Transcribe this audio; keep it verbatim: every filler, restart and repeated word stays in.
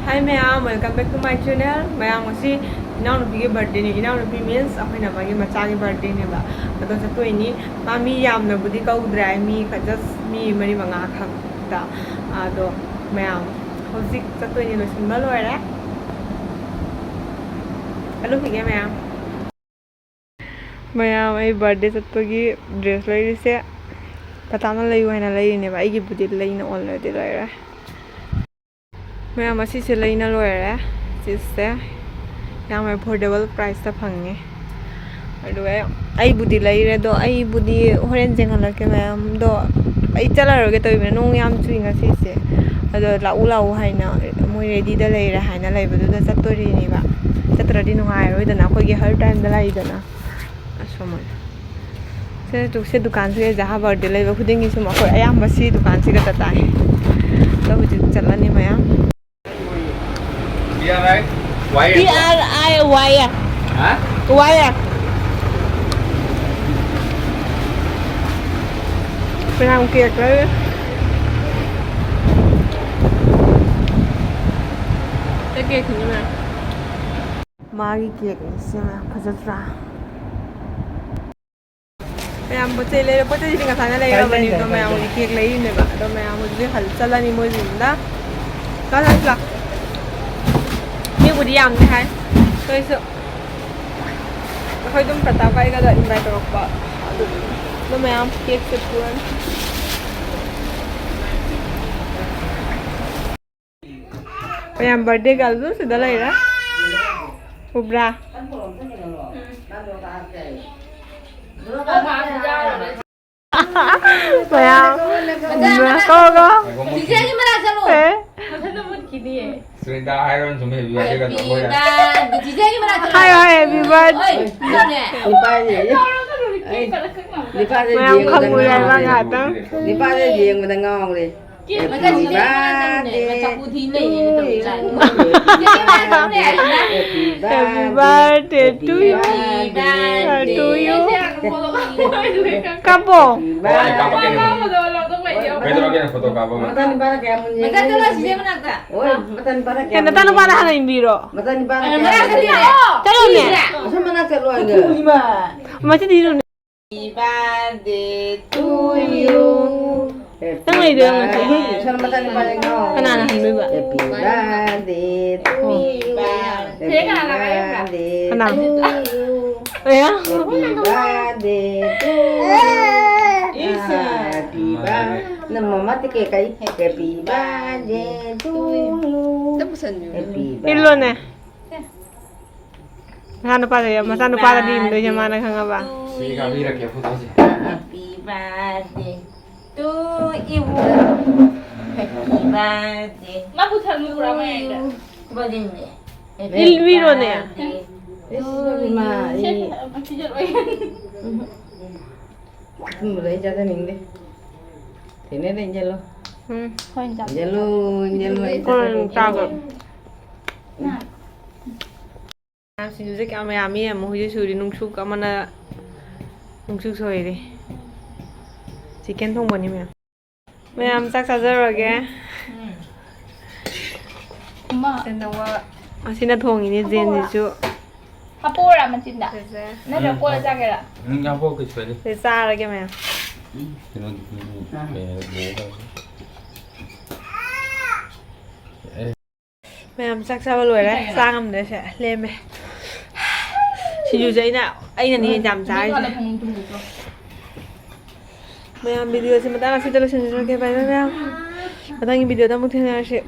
Hi ꯃꯌꯥꯝ, welcome back to my channel. ꯃꯌꯥꯝ, ꯉꯁꯤ ꯏꯅꯥꯎꯅꯨꯄꯤꯒꯤ birthdayꯅꯤ꯫ ꯏꯅꯥꯎꯅꯨꯄꯤ means ꯑꯩꯈꯣꯏꯅ ꯃꯥꯒꯤ ꯃꯆꯥꯒꯤ birthdayꯅꯦꯕ꯫ ꯑꯗꯣ ꯆꯠꯇꯣꯏꯅꯤ꯫ ꯃꯥ ꯃꯤ ꯌꯥꯝꯅꯕꯨꯗꯤ ꯀꯧꯗ꯭ꯔꯦ, ꯑꯩ ꯃꯤ ꯈ-, just ꯃꯤ ꯃꯔꯤ ꯃꯉꯥ ꯈꯛꯇ꯫ ꯑꯗꯣ ꯃꯌꯥꯝ, ꯍꯧꯖꯤꯛ ꯆꯠꯇꯣꯏꯅꯤ, ꯂꯣꯏꯁꯤꯟꯕ ꯂꯣꯏꯔꯦ꯫ ꯆꯠꯂꯨꯈꯤꯒꯦ ꯃꯌꯥꯝ꯫ ꯃꯌꯥꯝ, ꯑꯩ birthday ꯆꯠꯄꯒꯤ dress ꯂꯩꯔꯤꯁꯦ ꯄꯇꯥꯅ ꯂꯩꯌꯨ ꯍꯥꯏꯅ ꯂꯩꯔꯤꯅꯦꯕ꯫ ꯑꯩꯒꯤꯕꯨꯗꯤ ꯂꯩꯅ already ꯂꯩꯔꯦ꯫ ꯃꯌꯥꯝ, ꯑꯁꯤꯁꯦ ꯂꯩꯅ ꯂꯣꯏꯔꯦ꯫ ꯁꯤꯁꯦ ꯌꯥꯝ affordable priceꯇ ꯐꯪꯉꯦ꯫ ꯑꯗꯨꯒ ꯑꯩꯕꯨꯗꯤ ꯂꯩꯔꯦ, ꯑꯗꯣ ꯑꯩꯕꯨꯗꯤ ꯍꯣꯔꯦꯟ ꯌꯦꯡꯍꯜꯂꯛꯀꯦ ꯃꯌꯥꯝꯗꯣ꯫ ꯑꯩ ꯆꯠꯂꯔꯣꯏꯒꯦ ꯇꯧꯔꯤꯕꯅꯤ, ꯅꯣꯡ ꯌꯥꯝ ꯆꯨꯏ ꯉꯁꯤꯁꯦ꯫ ꯑꯗꯣ ꯂꯥꯛꯎ ꯂꯥꯛꯎ ꯍꯥꯏꯅ ꯃꯣꯏ readyꯗ ꯂꯩꯔꯦ ꯍꯥꯏꯅ ꯂꯩꯕꯗꯨꯗ ꯆꯠꯇꯣꯔꯤꯅꯦꯕ꯫ ꯆꯠꯇ꯭ꯔꯗꯤ ꯅꯨꯡꯉꯥꯏꯔꯣꯏꯗꯅ, ꯑꯩꯈꯣꯏꯒꯤ ꯍꯔ timeꯗ ꯂꯥꯛꯏꯗꯅ꯫ ꯑꯁꯣꯝ ꯁꯦ ꯗꯨ-, ꯁꯦ ꯗꯨꯀꯥꯟꯁꯤꯒ ꯖꯍꯥ birthday ꯂꯩꯕ ꯈꯨꯗꯤꯡꯒꯤ ꯁꯨꯝ ꯑꯩꯈꯣꯏ ꯑꯌꯥꯝꯕ ꯁꯤ ꯗꯨꯀꯥꯟꯁꯤꯒ ꯆꯠ ꯇꯥꯏ꯫ ꯑꯗꯣ ꯍꯧꯖꯤꯛ ꯆꯠꯂꯅꯤ ꯃꯌꯥꯝ꯫ T R I Y F. T R I Y F. ꯍꯥ? Y F꯫ ꯃꯌꯥꯝ cake ꯂꯩꯔꯦ꯫ ꯁꯦ cakeꯅꯤ ꯃꯌꯥꯝ꯫ ꯃꯥꯒꯤ cakeꯅꯤ ꯁꯤ ꯃꯌꯥꯝ, ꯐꯖꯗ꯭ꯔꯥ? ꯃꯌꯥꯝ ꯄꯣꯠ ꯆꯩ ꯂꯩꯔꯦ꯫ ꯄꯣꯠ ꯆꯩꯁꯤꯗꯤ ꯉꯁꯥꯏꯅ ꯂꯩꯔꯕꯅꯤ꯫ ꯑꯗꯣ ꯃꯌꯥꯝ ꯍꯧꯖꯤꯛ cake ꯂꯩꯔꯤꯅꯦꯕ꯫ ꯑꯗꯣ ꯃꯌꯥꯝ ꯍꯧꯖꯤꯛ ꯍꯜ ꯆꯠꯂꯅꯤ ꯃꯣꯏꯁꯤꯡꯗ꯫ ꯀꯥ ꯂꯥꯛ ꯂꯥꯛ꯫ ꯃꯤꯕꯨꯗꯤ ꯌꯥꯝꯗꯦ ꯍꯥꯏ꯫ ꯑꯗꯨ ꯑꯣꯏꯁꯨ ꯑꯩꯈꯣꯏ ꯑꯗꯨꯝ ꯄ꯭ꯔꯇꯥꯞ ꯀꯥꯏꯒꯗ invite ꯇꯧꯔꯛꯄ꯫ ꯑꯗꯨ, ꯑꯗꯨ ꯃꯌꯥꯝ cakeꯁꯦ ꯄꯨꯔꯅꯤ꯫ ꯃꯌꯥꯝ birthday girlꯗꯨ ꯁꯤꯗ ꯂꯩꯔꯦ꯫ ꯎꯕ꯭ꯔꯥ? ꯃꯌꯥꯝ, ꯀꯣ, ꯀꯣ꯫ ꯆꯤꯆꯦꯒꯤ ꯃꯅꯥꯛ ꯆꯠꯂꯣ꯫ ꯑꯦ꯫ ꯃꯊꯟꯇ ꯃꯨꯠꯈꯤꯅꯤꯌꯦ꯫ ꯁ꯭ꯔꯤꯟꯗꯥ ꯍꯥꯏꯔꯣ ꯁꯨꯝ happy birthday ꯀ ꯇꯧꯕ ꯌꯥꯏ꯫ Happy birthday, ꯆꯤꯆꯦꯒꯤ ꯃꯅꯥꯛ ꯆꯠꯂꯣ꯫ ꯍꯥꯏꯌꯣ, ꯍꯥꯏꯌꯣ, happy birthday꯫ ꯑꯣꯏ, ꯅꯣꯅꯦ꯫ ꯅꯨꯄꯥꯁꯦ, ꯑꯩ, ꯅꯨꯄꯥꯁꯦ ꯃꯌꯥꯝ ꯌꯦꯡꯕꯗ ꯈꯪꯉꯨꯔꯦ ꯍꯥꯏꯕ ꯉꯥꯎꯔꯦ꯫ ꯉꯥꯏꯍꯥꯛꯇꯪ꯫ ꯅꯨꯄꯥꯁꯦ ꯌꯦꯡꯕꯗ ꯉꯥꯎꯔꯦ꯫ ꯃꯆꯥ ꯆꯤꯆꯦꯒꯤ ꯃꯅꯥꯛ ꯆꯠꯂꯨꯅꯦ꯫ ꯃꯆꯥ ꯀꯨꯊꯤ ꯂꯩꯌꯦꯅ ꯇꯧꯔꯤ ꯖꯥꯠꯅꯤ꯫ ꯆꯤꯆꯦꯒꯤ ꯃꯅꯥꯛ ꯆꯠꯂꯨꯅꯦ꯫ Happy birthday to you. Happy birthday to you. ꯀꯥꯞꯄꯣ꯫ ꯍꯣꯏ, ꯀꯥꯞꯄꯛꯀꯦ꯫ ꯀꯩꯗꯧꯔꯒꯦ ꯅꯪ ꯐꯣꯇꯣ ꯀꯥꯞꯄ ꯑꯃ? ꯃꯆꯥꯅꯤꯄꯥꯅ ꯀꯌꯥꯝ ꯃꯨꯟꯅ ꯃꯆꯥ ꯆꯠꯂꯣ, ꯌꯦꯡꯉꯤ? ꯁꯤꯁꯦ ꯃꯅꯥꯛꯇ꯫ ꯍꯣꯏ, ꯃꯆꯥꯅꯤꯄꯥꯅ ꯀꯌꯥꯝ ꯀꯩꯅꯣ, ꯃꯨꯟꯅ ꯅꯆꯥꯅꯨꯄꯥꯗ ꯍꯥꯟꯅ ꯏꯟꯕꯤꯔꯣ? ꯃꯆꯥꯅꯤꯄꯥꯅ ꯀꯌꯥꯝ ꯃꯅꯥꯛꯇ ꯃꯨꯟꯅ ꯆꯠꯂꯣ꯫ ꯆꯠꯂꯣꯅꯦ꯫ ꯑꯁꯣꯝ ꯃꯅꯥꯛ ꯆꯠꯂꯣ ꯍꯥꯏꯒꯦ꯫ ꯃꯆꯤꯟ ꯊꯤꯅꯨꯅꯦ꯫ Happy birthday to you. ꯅꯪ ꯂꯩꯗꯣꯏꯔꯣ ꯉꯁꯤ? ꯁꯣꯝ ꯃꯆꯥꯅꯤꯄꯥ ꯂꯩꯅꯣ꯫ ꯀꯅꯥꯅ ꯍꯟꯗꯣꯏꯕ? Happy birthday to you. Happy birthday ꯀꯅꯥ? To you. ꯑꯌꯥ꯫ Happy birthday to you. Happy birthday. ꯅꯪ ꯃꯃꯥ ꯇꯤꯀꯦꯠ ꯀꯩ? Happy birthday to you. Happy birthday. ꯏꯜꯂꯣꯅꯦ꯫ ꯃꯆꯥꯅꯨꯄꯥꯗ, ꯃꯆꯥꯅꯨꯄꯥꯗꯗꯤ ꯏꯟꯗꯣꯏꯁꯦ ꯃꯥꯅ ꯈꯪꯉꯕ? ꯁꯤ ꯀꯥꯕꯤꯔꯛꯀꯦ ꯐꯣꯇꯣꯁꯦ꯫ Happy birthday to you. Happy birthday. ꯃꯥ ꯄꯨꯊꯔꯨ ꯄꯨꯔꯥ ꯃꯌꯥꯏꯗ꯫ ꯏꯜꯕꯤꯔꯣꯅꯦ꯫ Happy birthday. ꯏꯁ, ꯏꯃꯥ, ꯑꯩ ꯁꯦ, ꯄꯤꯖꯔꯣꯏ꯫ ꯑꯊꯨꯝꯕꯗꯣ ꯑꯩ ꯆꯥꯖꯅꯤꯡꯗꯦ꯫ ꯊꯦꯡꯅ ꯂꯩ, ꯏꯟꯖꯜꯂꯣ꯫ ꯎꯝ꯫ ꯍꯣꯏ, ꯏꯟꯖꯜꯂꯣ꯫ ꯏꯟꯖꯜꯂꯣ, ꯏꯟꯖꯜꯂꯣ, ꯑꯩ ꯀꯣꯟꯅ ꯆꯥꯖꯒꯦ꯫ ꯆꯥꯒ꯭ꯔꯣ꯫ ꯁꯤꯡꯖꯨꯁꯦ ꯀꯌꯥꯝ ꯌꯥꯝꯃꯤ ꯌꯦꯡꯉꯣ꯫ ꯍꯧꯖꯤꯛ ꯁꯨꯔꯤ ꯅꯨꯡꯁꯨꯛ ꯑꯃꯅ ꯅꯨꯡꯁꯨꯛ ꯁꯣꯏꯔꯤ꯫ ꯆꯤꯛꯀꯟ ꯊꯣꯡꯕꯅꯤ ꯃꯌꯥꯝ꯫ ꯃꯌꯥꯝ ꯆꯥꯛ ꯆꯥꯖꯔꯒꯦ꯫ ꯑꯃ꯫ ꯁꯤꯅ ꯋꯥ-, ꯑꯁꯤꯅ ꯊꯣꯡꯉꯤꯅꯦ ꯍꯥꯞꯄꯛꯑꯣꯔꯥ? ꯖꯦꯟꯁꯤꯁꯨ꯫ ꯍꯥꯞꯄꯛꯑꯣꯔꯥ ꯃꯆꯤꯟꯗ? ꯁꯦ, ꯁꯦ꯫ ꯅꯠꯇ꯭ꯔ ꯀꯣꯜꯂ ꯆꯥꯒꯦꯔꯥ? ꯎꯝ, ꯍꯥꯞꯄꯛꯑꯣ, ꯀꯩꯁꯨ ꯀꯥꯏꯗꯦ꯫ ꯁꯦ, ꯆꯥꯔꯒꯦ ꯃꯌꯥꯝ꯫ ꯀꯩꯅꯣꯗꯤ, ꯎꯝ, ꯀꯩ ꯍꯥꯏꯕ? ꯃꯌꯥꯝ ꯆꯥꯛ ꯆꯥꯕ ꯂꯣꯏꯔꯦ꯫ ꯆꯥ ꯉꯝꯗ꯭ꯔꯦ ꯁꯦ꯫ ꯂꯦꯝꯃꯦ꯫ ꯁꯤꯡꯖꯨꯁꯦ ꯑꯩꯅ, ꯑꯩꯅꯅꯦ ꯌꯥꯝ ꯆꯥꯔꯤꯁꯦ꯫ ꯃꯌꯥꯝ ꯚꯤꯗꯤꯑꯣꯁꯦ ꯃꯇꯥꯡ ꯑꯁꯤꯗ ꯂꯣꯏꯁꯤꯟꯖꯔꯒꯦ꯫ ꯕꯥꯏ ꯕꯥꯏ ꯃꯌꯥꯝ꯫ ꯃꯊꯪꯒꯤ ꯚꯤꯗꯤꯑꯣꯗ ꯑꯃꯨꯛ ꯊꯦꯡꯅꯔꯁꯤ꯫